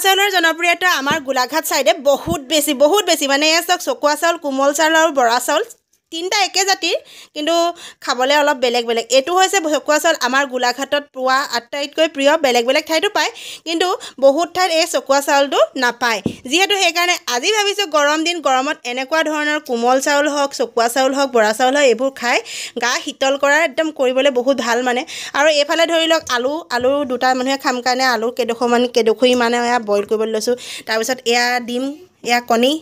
চাউলৰ জনপ্ৰিয়তা আমাৰ গোলাঘাট চাইডে বহুত বেছি মানে এয়া চাওক, চকোৱা চাউল, কোমল চাউল আৰু বৰা চাউল তিনিটা একে জাতিৰ, কিন্তু খাবলৈ অলপ বেলেগ বেলেগ। এইটো হৈছে চকোৱা চাউল, আমাৰ গোলাঘাটত পোৱা আটাইতকৈ প্ৰিয়। বেলেগ বেলেগ ঠাইতো পায়, কিন্তু বহুত ঠাইত এই চকোৱা চাউলটো নাপায়। যিহেতু সেইকাৰণে আজি ভাবিছোঁ গৰম দিন, গৰমত এনেকুৱা ধৰণৰ কোমল চাউল হওক, চকোৱা চাউল হওক, বৰা চাউল হওক, এইবোৰ খাই গা শীতল কৰাৰ একদম কৰিবলৈ বহুত ভাল মানে। আৰু এইফালে ধৰি লওক আলু দুটা মানুহে খাম কাৰণে আলু কেইডোখৰি মানে এয়া বইল কৰিবলৈ লৈছোঁ। তাৰপিছত এয়া ডিম, এয়া কণী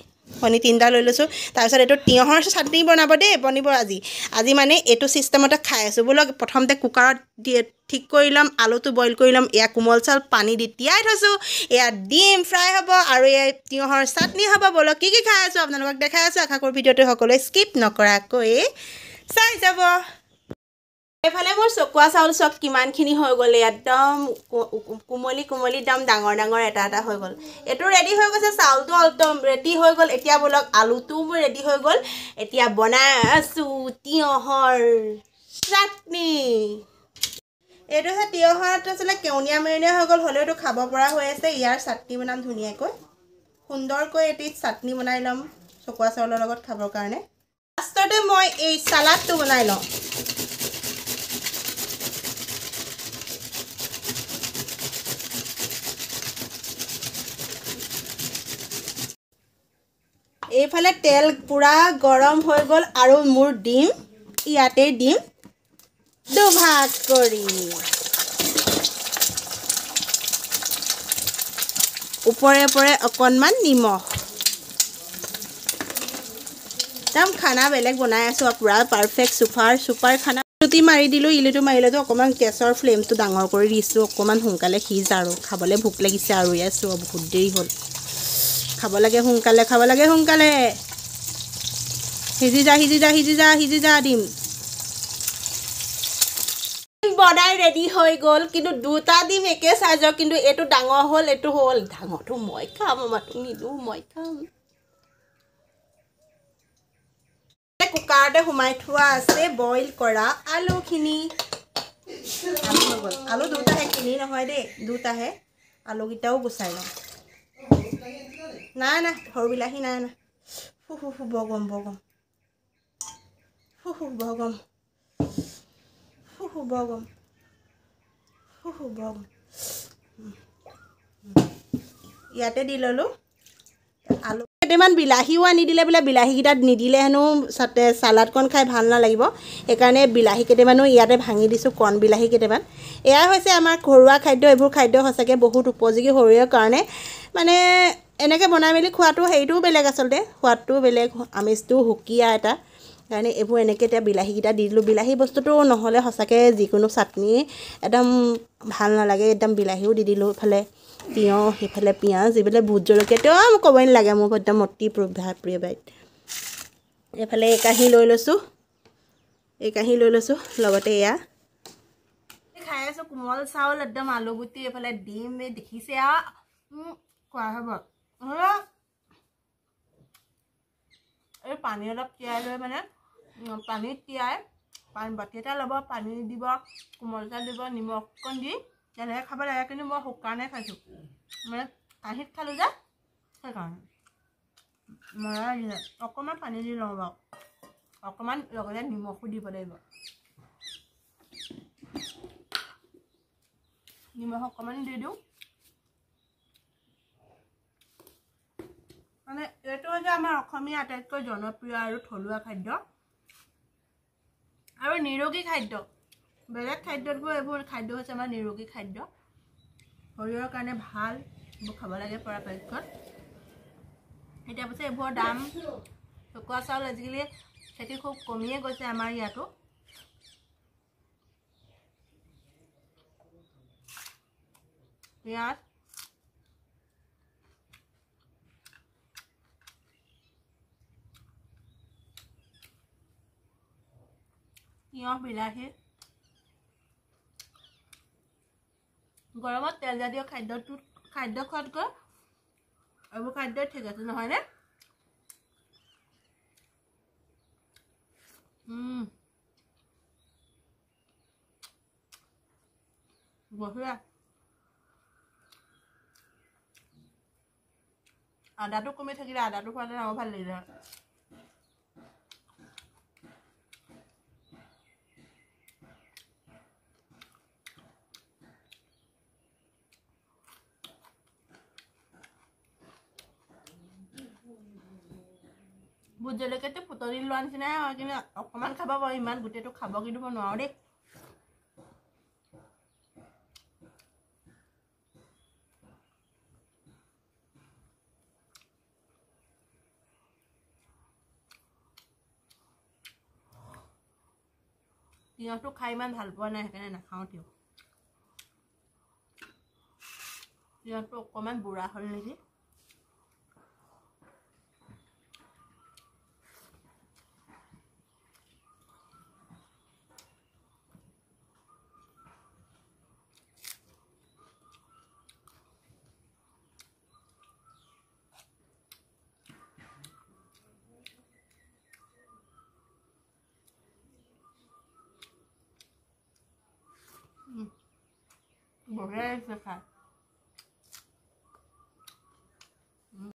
তিনিটা লৈ লৈছোঁ। তাৰপিছত এইটো তিয়ঁহৰ চাটনি বনাব দেই, বনিব আজি। আজি মানে এইটো ছিষ্টেমতে খাই আছোঁ। বোলক প্ৰথমতে কুকাৰত দিয়ে ঠিক কৰি ল'ম, আলুটো বইল কৰি ল'ম। এয়া কোমল চাউল পানী দি তিয়াই থৈছোঁ, এয়া ডিম ফ্ৰাই হ'ব আৰু এয়া তিয়ঁহৰ চাটনি হ'ব। ব'লক কি কি খাই আছোঁ আপোনালোকক দেখাই আছোঁ। আশা কৰোঁ ভিডিঅ'টো সকলোৱে স্কিপ নকৰাকৈ চাই যাব। এইফালে মোৰ চকোৱা চাউল চব কিমানখিনি হৈ গ'ল, একদম কোমলি কোমলি একদম ডাঙৰ ডাঙৰ এটা এটা হৈ গ'ল। এইটো ৰেডি হৈ গৈছে, চাউলটো একদম ৰেডি হৈ গ'ল। এতিয়া ব'লক আলুটোও মোৰ ৰেডি হৈ গ'ল। এতিয়া বনাই আছোঁ তিয়ঁহৰ চাটনি। এইটো হৈছে তিয়ঁহৰ আচলতে কেউনীয়া মেৰুনীয়া হৈ গ'ল, হ'লেও এইটো খাব পৰা হৈ আছে। ইয়াৰ চাটনি বনাম ধুনীয়াকৈ, সুন্দৰকৈ এটি চাটনি বনাই ল'ম চকোৱা চাউলৰ লগত খাবৰ কাৰণে। লাষ্টতে মই এই চালাডটো বনাই লওঁ। এইফালে তেল পূৰা গৰম হৈ গ'ল আৰু মোৰ ডিম ইয়াতে দিম দুভাগ কৰি। ওপৰে ওপৰে অকণমান নিমখ। একদম খানা বেলেগ বনাই আছোঁ, পূৰা পাৰফেক্ট ছুপাৰ খানা। ইলুটি মাৰি দিলোঁ, ইলুটি মাৰিলেতো অকণমান গেছৰ ফ্লেমটো ডাঙৰ কৰি দিছোঁ, অকণমান সোনকালে সিজ আৰু খাবলৈ ভোক লাগিছে আৰু ইয়াত চোৱা বহুত দেৰি হ'ল। খাব লাগে সোনকালে, খাব লাগে সোনকালে। সিজি যা সিজি যা সিজি যা সিজি যা। ডিম বনাই ৰেডি হৈ গ'ল, কিন্তু দুটা ডিম একে চাইজৰ, কিন্তু এইটো ডাঙৰ হ'ল, এইটো হ'ল ডাঙৰটো মই খাম, আমাৰটো নিদিওঁ, মই খাম। কুকাৰতে সোমাই থোৱা আছে বইল কৰা আলুখিনি। আলু হৈ গ'ল, আলু দুটাহে, কিনি নহয় দেই, দুটাহে। আলুকেইটাও গুচাই লওঁ। নাই নাই সৰু বিলাহী নাই নাই। ফু ফু ফু বৰ গৰম, বৰ গৰম, ফু ফু বৰ গৰম, ফু ফু বৰ গৰম, ফু ফু বৰ গৰম। ইয়াতে দি ল'লোঁ আলু। কেইটামান বিলাহীও আনি দিলে বোলে, বিলাহীকেইটা নিদিলে হেনো চালাডকণ খাই ভাল নালাগিব, সেইকাৰণে বিলাহী কেইটামানো ইয়াতে ভাঙি দিছোঁ, কণ বিলাহী কেইটামান। এয়া হৈছে আমাৰ ঘৰুৱা খাদ্য। এইবোৰ খাদ্য সঁচাকৈ বহুত উপযোগী শৰীৰৰ কাৰণে। মানে এনেকৈ বনাই মেলি খোৱাটো হেৰিটোও বেলেগ, আচলতে সোৱাদটোও বেলেগ, আমেজটোও সুকীয়া এটা। কাৰণে এইবোৰ এনেকৈ এতিয়া বিলাহীকেইটা দি দিলোঁ। বিলাহী বস্তুটো নহ'লে সঁচাকৈ যিকোনো চাটনি একদম ভাল নালাগে। একদম বিলাহীও দি দিলোঁ, ইফালে তিয়ঁহ, সেইফালে পিঁয়াজ, এইফালে ভোট জলকীয়াটো ক'বই নালাগে, মোৰ একদম অতি প্ৰিয় বাইট। এইফালে এই কাঁহী লৈ লৈছোঁ, এই কাঁহী লৈ লৈছোঁ, লগতে এয়া খাই আছোঁ কোমল চাউল, একদম আলুগুটি, এইফালে ডিম, এই দেখিছে আৰু খোৱা হ'ব। এই পানী অলপ তিয়াই লৈ, মানে পানীত তিয়াই পানী বাতি এটা ল'ব, পানী দিব, কোমল চাউল দিব, নিমখ অকণ দি তেনেকৈ খাব লাগে। কিন্তু মই শুকানে খাইছোঁ, মানে কাঁহীত খালোঁ যে, সেইকাৰণে মৰা দিলে অকণমান পানী দি লওঁ বাৰু, অকণমান লগতে নিমখো দিব লাগিব। নিমখ অকণমান দি দিওঁ। মানে এইটো হৈছে আমাৰ অসমীয়া আটাইতকৈ জনপ্ৰিয় আৰু থলুৱা খাদ্য আৰু নিৰোগী খাদ্য। বেলেগ খাদ্যতকৈ এইবোৰ খাদ্য হৈছে আমাৰ নিৰোগী খাদ্য, শৰীৰৰ কাৰণে ভাল, এইবোৰ খাব লাগে পৰাপক্ষত। এতিয়া পিছে এইবোৰৰ দাম, চকোৱা চাউল আজিকালি খেতি খুব কমিয়ে গৈছে আমাৰ ইয়াতো। পিঁয়াজ তিয়ঁহ বিলাহী, গৰমত তেলজাতীয় খাদ্য খোৱাতকৈ এইবোৰ খাদ্যই ঠিক আছে নহয়নে? বঢ়িয়া। আদাটো কমি থাকিলে, আদাটো খোৱালে আৰু ভাল লাগিলে হয়। ভোট জলকীয়াটো ফুটনি লোৱা নিচিনাই হয়, কিন্তু অকণমান খাব পাৰোঁ, ইমান গোটেইটো খাব কিন্তু মই নোৱাৰোঁ দেই। তিয়ঁহটো খাই ইমান ভাল পোৱা নাই, সেইকাৰণে নাখাওঁ তিয়ঁহ। তিয়ঁহটো অকণমান বুঢ়া হ'ল নেকি। বঢ়িয়া লাগিছে খাই।